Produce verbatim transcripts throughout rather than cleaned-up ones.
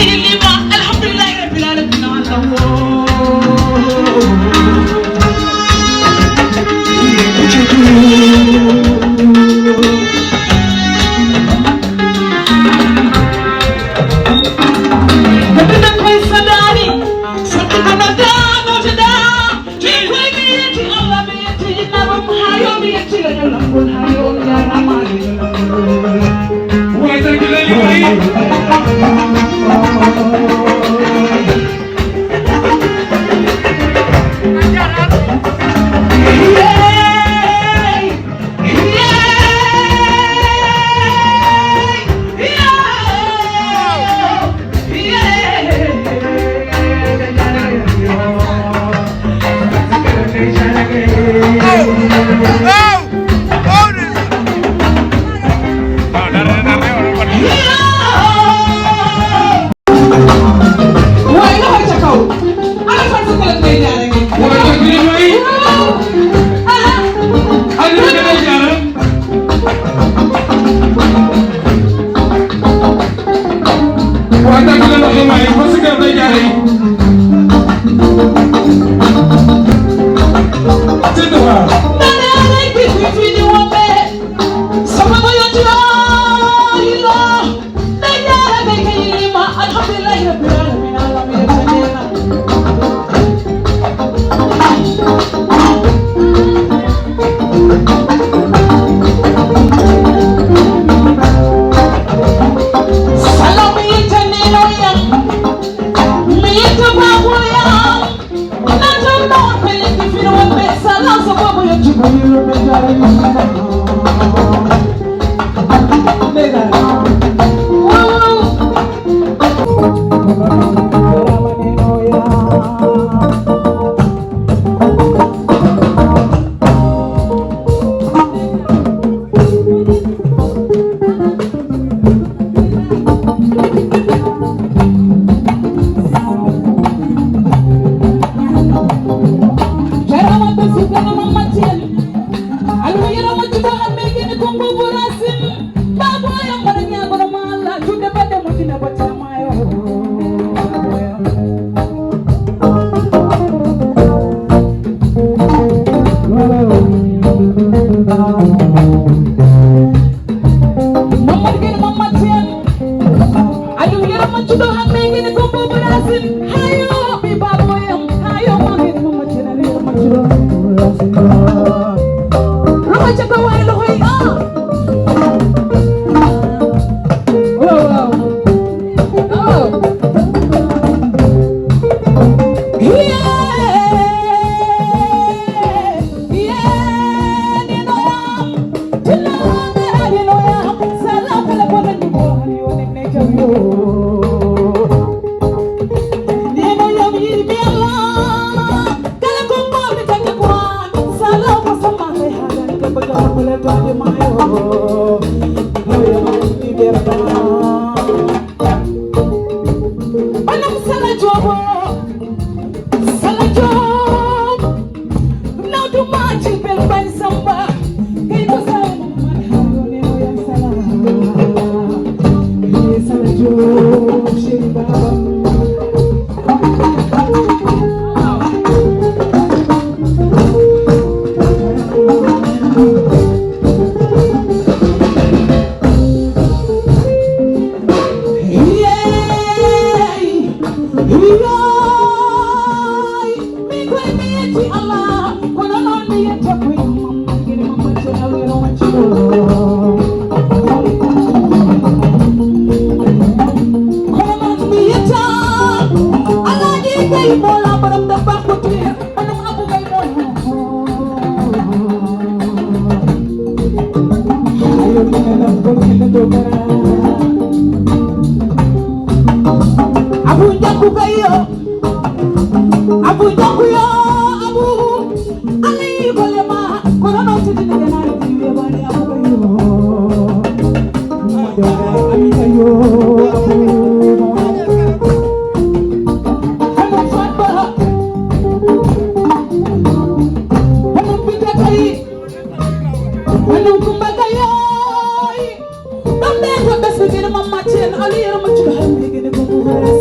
Alhamdulillahi rabbil alamin. Abu Njaku Gayo, Abu Njaku yo, Abu. Alayi golle ma, kono noon teddude ganaare ɗi wiyamaani Abu Gayo. Ami Gayo, Abu. Hono Fatba. Hono Binta Gaye. Hono Kumba Gayo. Ɗum ɓe ko ɓesɗo gene Mamma Ceen, Aliyu Yero Maccuɗo Hande gene ko ko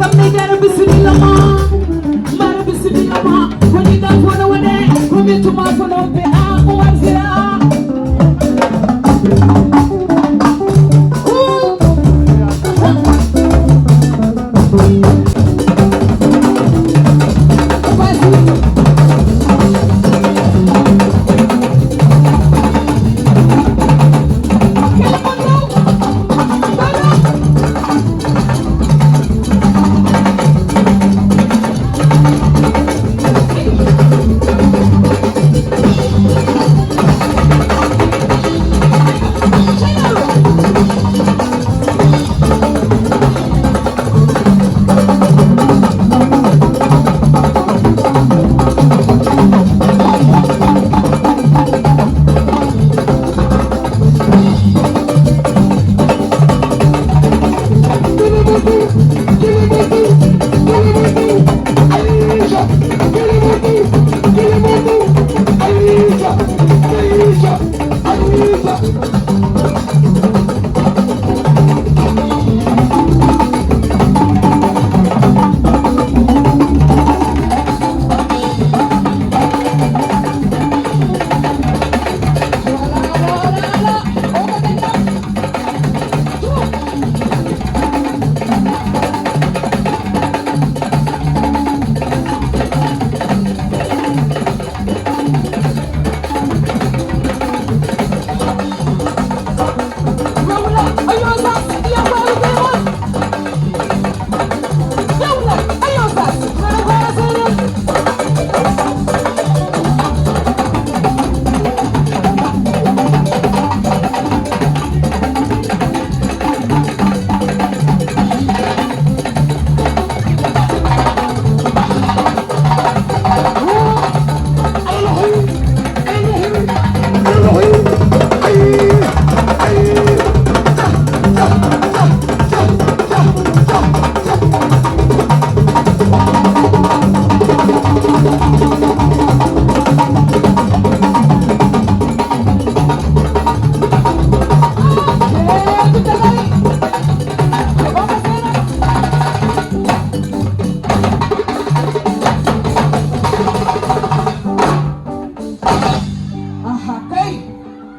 Mara bisimilla ma, mara bisimilla ma, ko jiɗɗa fof no waɗe, ko min tuma fof no waɗe, a, o wartira.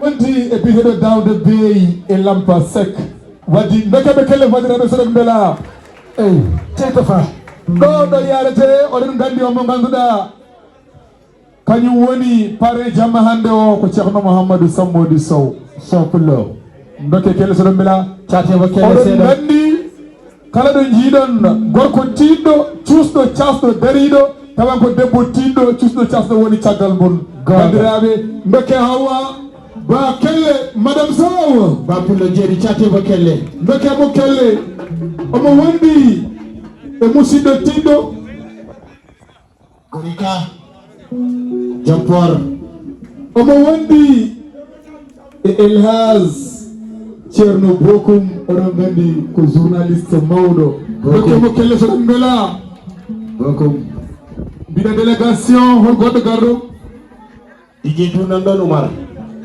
Wonti e biyeteeɗo Daouda Bey e Lampa Seck. Waddi ndokke ɓe kelle fadiraɓe soɗon mbela. Eyi, tey ko fa. Ɗo, ɗo yarete, oɗon nganndi on mo ngannduɗaa. Kañum woni pare jamma hannde o ko Ceerno Mouhamadou Sammodi Sow. Sow Pullo. Ndokke kelle soɗon mbela. Cate mo kelle oɗon seeɗa. Nganndi kala ɗo njiiɗon gorko tiiɗɗo, cuusɗo, caasɗo, dariiɗo, tawan ko debbo tiiɗɗo, cuusɗo, caasɗo woni caggal mum. Goonga. Banndiraaɓe, ndokke Hawa, ba kelle, Madame Sow. Ba Pullo Jeeri, cate mo kelle. Ndokke mo kelle. Omo wondi e musidɗo tiiɗɗo. Gorika Jappor. Omo wondi e El Hadj Ceerno Bokum, oɗon nganndi ko journaliste mawɗo. Bokum. Ndokke mo kelle soɗon mbela. Bokum. Mbiɗa délégation, hol goɗɗo garɗo? Didier Doum nan ɗon, Oumar.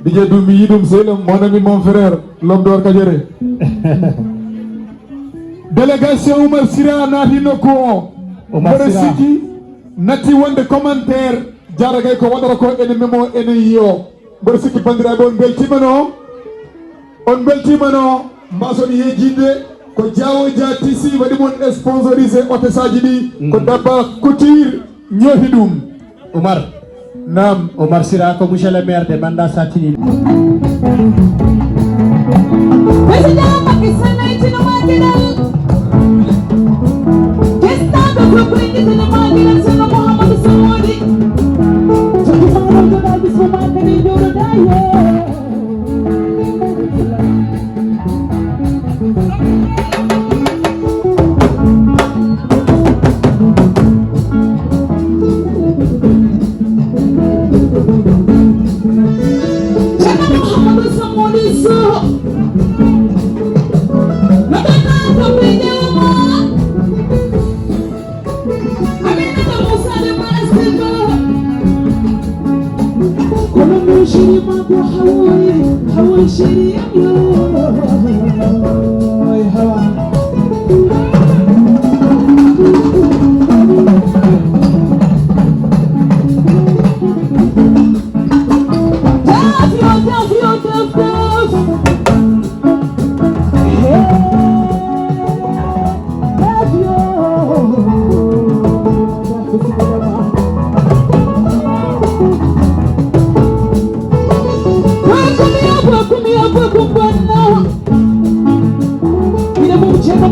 Didier Doum, mi yiɗum, c'est le, mon ami, mon frère, l'homme d'or Kadiéré. Délégation Oumar Sira naati nokku o. Oumar Sira. Mboɗo sikki natti wonde commentaire, jaada kay ko waɗata ko ene memo, ene yiyo. Mboɗo sikki banndiraaɓe on mbeltiima no, on mbeltiima no, mbason yejjinde ko Diawo Dia Tissu waɗi mon sponsorisé hôtesse aji ɗi, ko Dabba Couture ñooti ɗum. Oumar. Naam. Oumar Sira ko monsieur le maire de Manda Satini. Président Macky Sall, ay tino ma geɗal. Kestaɗo ko koyɗe tino ma geɗal, Ceerno Mouhamadou Sow Mody. Jogi mo rawdoɗa bismo ma kadi joɗoɗa yo. Ceerno Mouhamadou Sow Mody,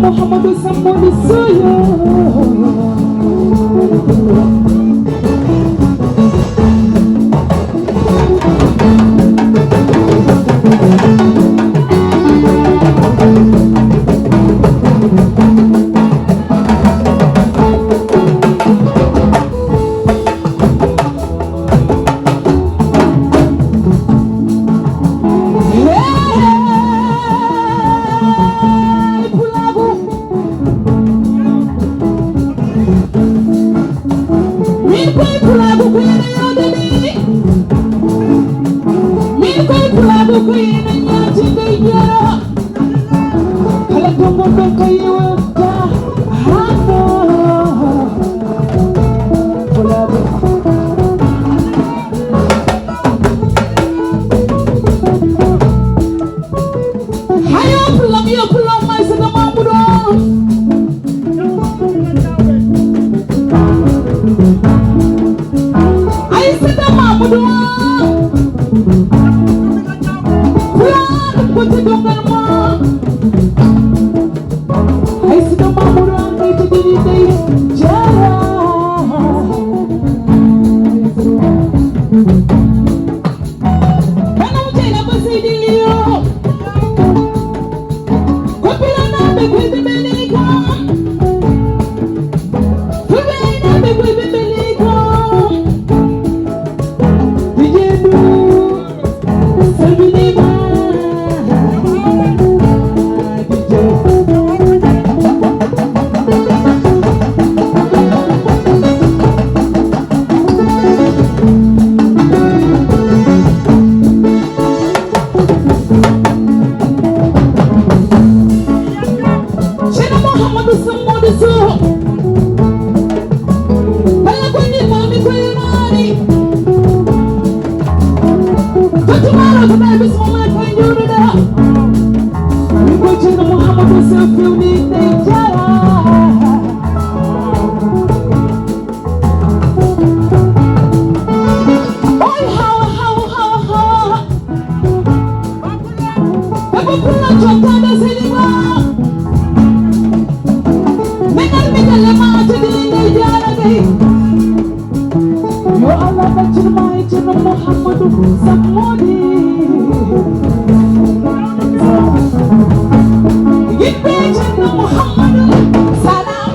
Muhammadu Sammoni Soyo. Hey, Pulaagu. Min koy Pulaagu ko ene yewde mi. Min koy Pulaagu ko ene ñaati ndey jara. Kala ko ngonɗon ko yewta hano. Pulaagu. Hayo Pullo, yo Pullo, may sa dama budo. Ay sa dama budo. Pullo, ko te dongal ma. Ay sa dama budo, kay te diri day jara. Kala mo jeyna ko seydi liyo. Ko pilanaaɓe koy ɓe ɓeley ko. Fulɓe aynaaɓe koy ɓe ɓeley ko. Dijeedu salminiima. Ceerno Mouhamadou Sammoude Sow. Balla ko nder maami ko yonaani. Ko tumaaro ko ɓe bismo maa ko njuuruɗo. Min ko Ceerno Mouhamadou Sow fewni nde jara. Oy, hawa, hawa, hawa, hawa. Baba Pullo jokkaaɗo seli ma. Meɗal mi galle ma jogii nde jaara dey. Yo Allah ɗaccin ma e Ceerno Mouhamadou Sammoude. Yimɓe Ceerno Mouhamadou, salaam.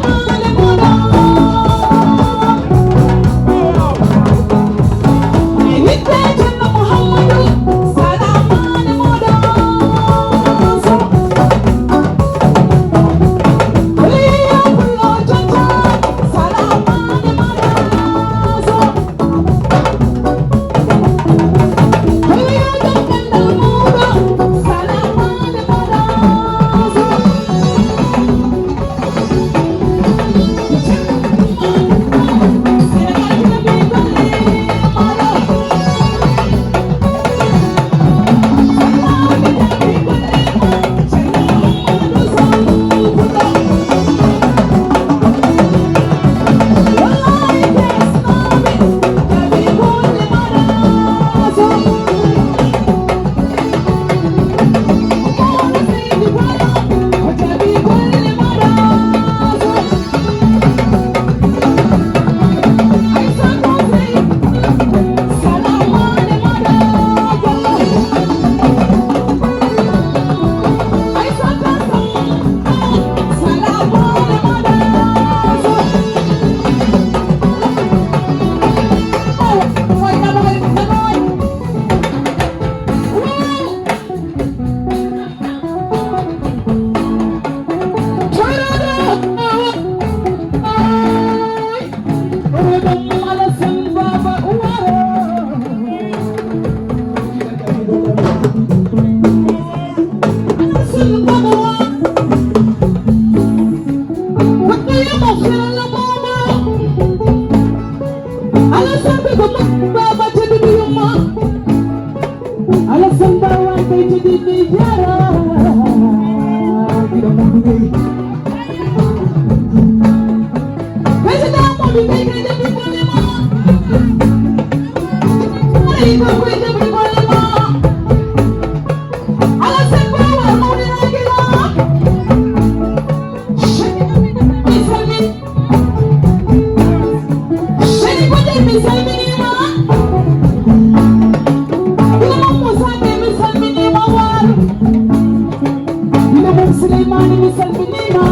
Mi salminiima.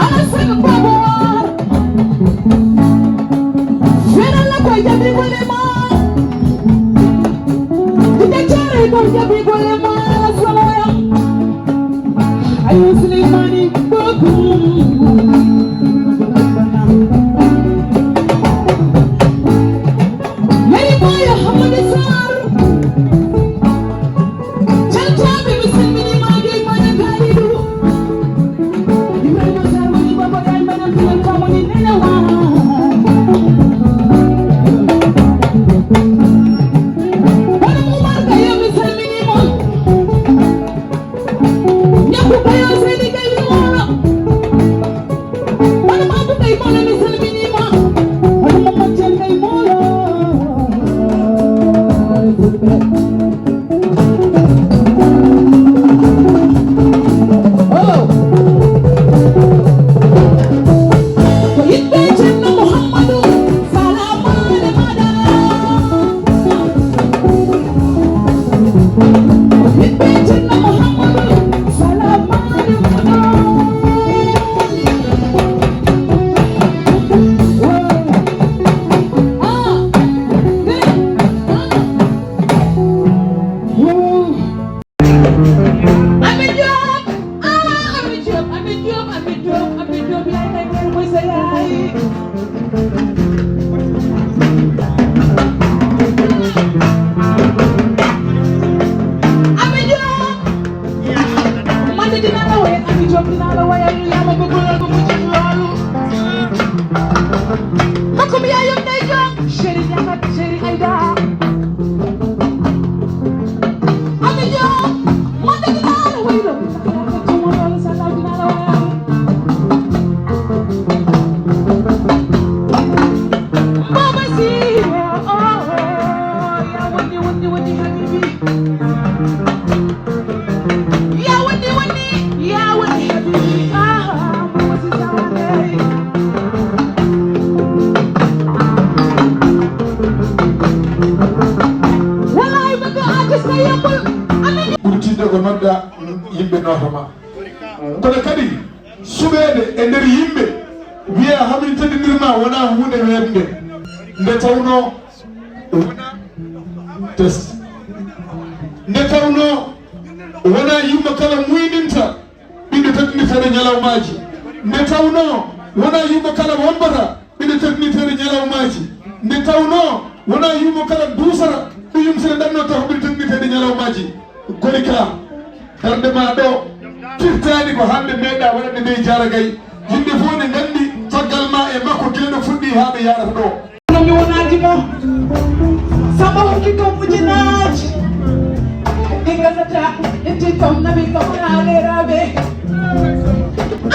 Alassane Baba War. Feere la ko jaɓi bolle ma. Inde caare ko jaɓi bolle ma. Alassane Waya. Ayo Souleymane Bokum. Yeri Boye Hamadi Sarr. Jaltaaɓe, mi salminiima, Gueye Maña Kalidou. Ibrahima Sarr woni baba dal, madame Bilal Ka woni nene wa. Hono Oumar Kaya, mi salminiima. Ñakku Kaya, Seydi Gaye Mawla. Hono Mamadou Gaye Mawla, mi salminiima. Hono Mamadou Dieng Gaye Mawla. Oh. Ko yiɗɓe Ceerno Muhammadu, salamaale madam. Ko yiɗɓe Ceerno Muhammadu, salamaale madam. Ah, ah. Ami Diop, ah, Ami Diop, Ami Diop, Ami Diop, Ami Diop, yaay kay kay mooy sa yaay. Ami Diop, man de dinaa la woyal, Ami Diop, dinaa la woyal, yaa ma bëgg lool ba mu jeex loolu. Mbokk mi yaayam day Diop, chéri Diakhaté, chéri Aïda. Ami Diop, man de dinaa la woy doon. Sama loolu sa ndaw dinaa la woyal. Baba si, oh, oh, oh, yaa woni, woni, woni habibi. Yaa woni, woni, yaa woni habibi. Ah, Baba si sama ndey. Wallahi, bëgg artiste ko yombul. Ami. Ɓuri tiiɗde ko nodda yimɓe nootama. Kono kadi suɓeede e nder yimɓe wiya hamin teddindirma wona huunde weeɓnde. Nde tawnoo wona test. Nde tawnoo wona yumma kala muyninta ɓiɗɗo teddinirteeɗo ñalawmaaji. Nde tawnoo wona yumma kala wombata ɓiɗɗo teddinirteeɗo ñalawmaaji. Nde tawnoo wona yumma kala duusata ɓe yumsere ɗanno taw ɓiɗɗo teddinirteeɗo ñalawmaaji. Gori ka, darnde ma ɗo firtaani ko hannde meeɗa waɗande ndey Jaara Gay. Yimɓe fof ne nganndi caggal ma e makko, gila no fuɗɗi haa ɓe yaarata ɗo. Kono mi wonaaki mo. Samba hokki kam ujunaaji. Ɗi gasata, ƴetti kam, naɓi kam haa leeraaɓe.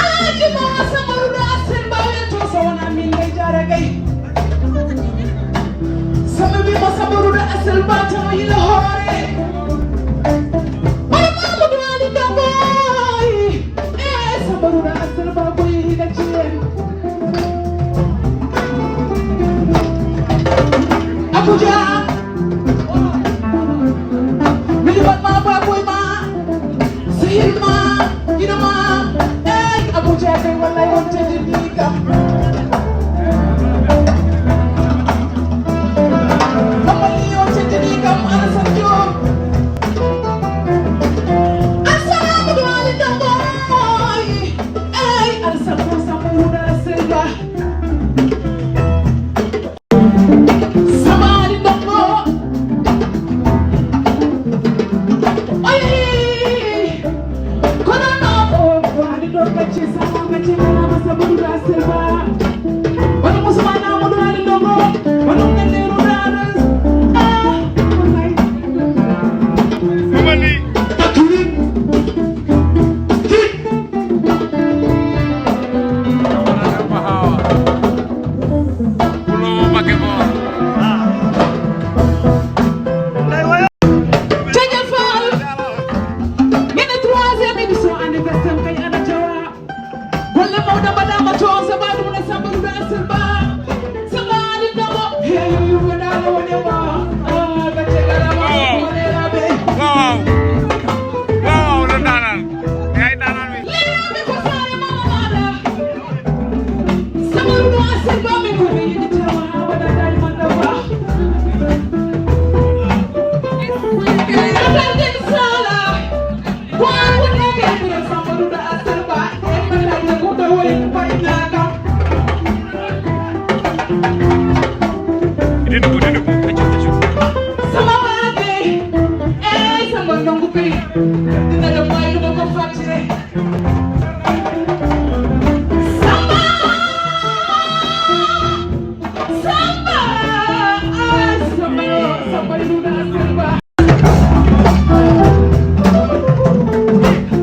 Alaaji ma Samba Ruɗo Assen Ba wiyetoo so wonaa min ndey Jaara Gay. Samba wi mo Samba Ruɗo Assen Ba tano yila hoore. Wala Mamadou Ali Ndongo. Eh, Samba Ruɗo Assen Ba ko yehi na ci en. Abuja. Miɗo waɗ ma baboy ma. Sehil ma, ina ma, ey, Abuja kay wallahi on teddini kam. Wallahi on teddini kam, Alassane Diop. Assalamu alaikum, boy. Ey, Alassane Diop, Samba Ruɗo Assen Ba. Samari Ndongo,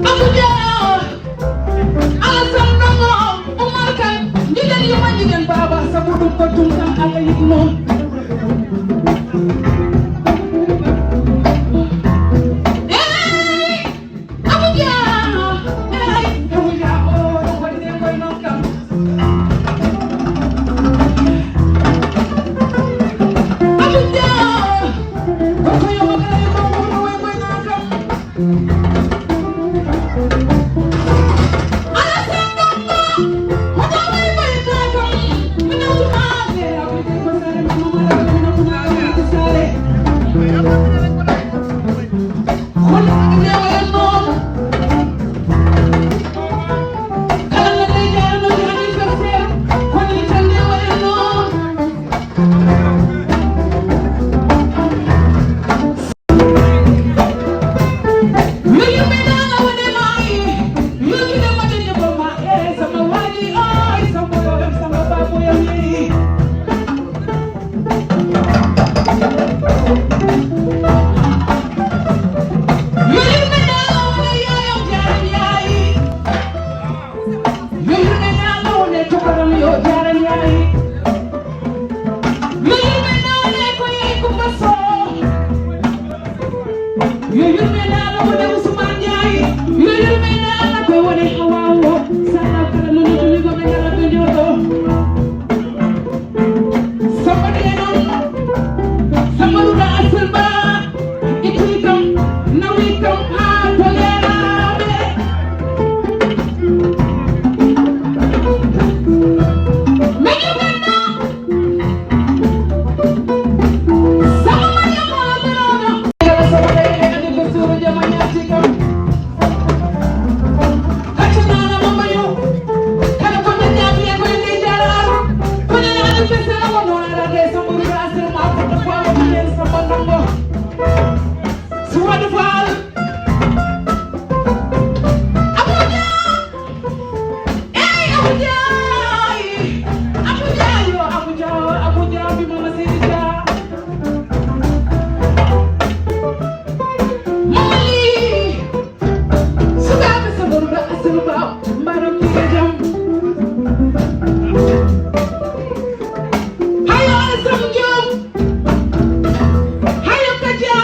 Abuja! Alassane Ndongo, Oumar Kane, njiɗen yumma, njiɗen baaba, sabu ɗum ko ɗum tan Allah yiɗi noon. Hey! Abuja! Hey! Abuja, oh, ɗum waɗi ɗen koye noon kam. Abuja! Ko ko yo waɗa e ko wuro we koye noon kam. Yo yurme Laalo wone Ousmane Ndiaye. Yo yurme Laalo ko woni Hawa o. Sala kala no noddude ko ɓe ngara ɓe jooɗo. Samba ɗe noon. Samba ɗuɗa Asil Ba. Itti kam, nawi kam haa to Leelaaɓe. Men yurme Laalo. Suwadu Faal. Abuja! Ey, Abuja! Abuja, yo, Abuja, Abuja, bi Mama Seydi Dia. Mama Ly! Sukaaɓe Soborɓe Asalba, mbaɗon piya jam. Hayo Alassane Diop! Hayo Kadia!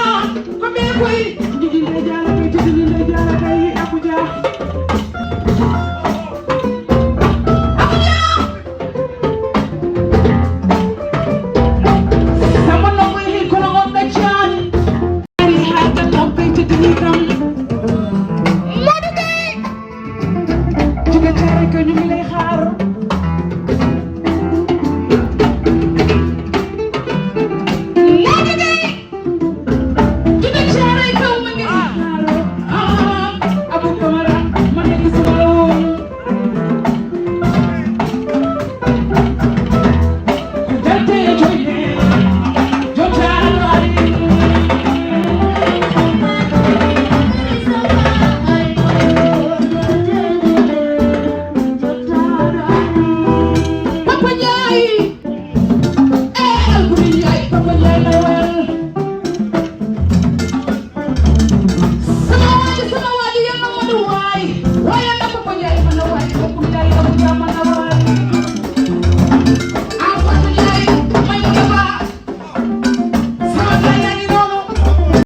Ko ɓe koy, jiginde jaara kay, jiginde jaara kay, Abuja. Abuja! Samba no koy hin kono on ɓe caani. Ari haa ka toppee ci dini kam. Modou Gueye! Jigéen jaara kay, ñu ngi lay xaar. Modou Gueye! Dina caaray kaw ma ngeen xaar. Ah, Abou Camara, man de gisuma la woon. Jante joye, jotaaro ari. Papa Ndiaye. Eh, Alboury Ndiaye, Papa Ndiaye lay woyal. Sama waaji, sama waaji, yal na Modou waay. Woyal na Papa Ndiaye, man na waay, Papa Ndiaye, Abou Dia, man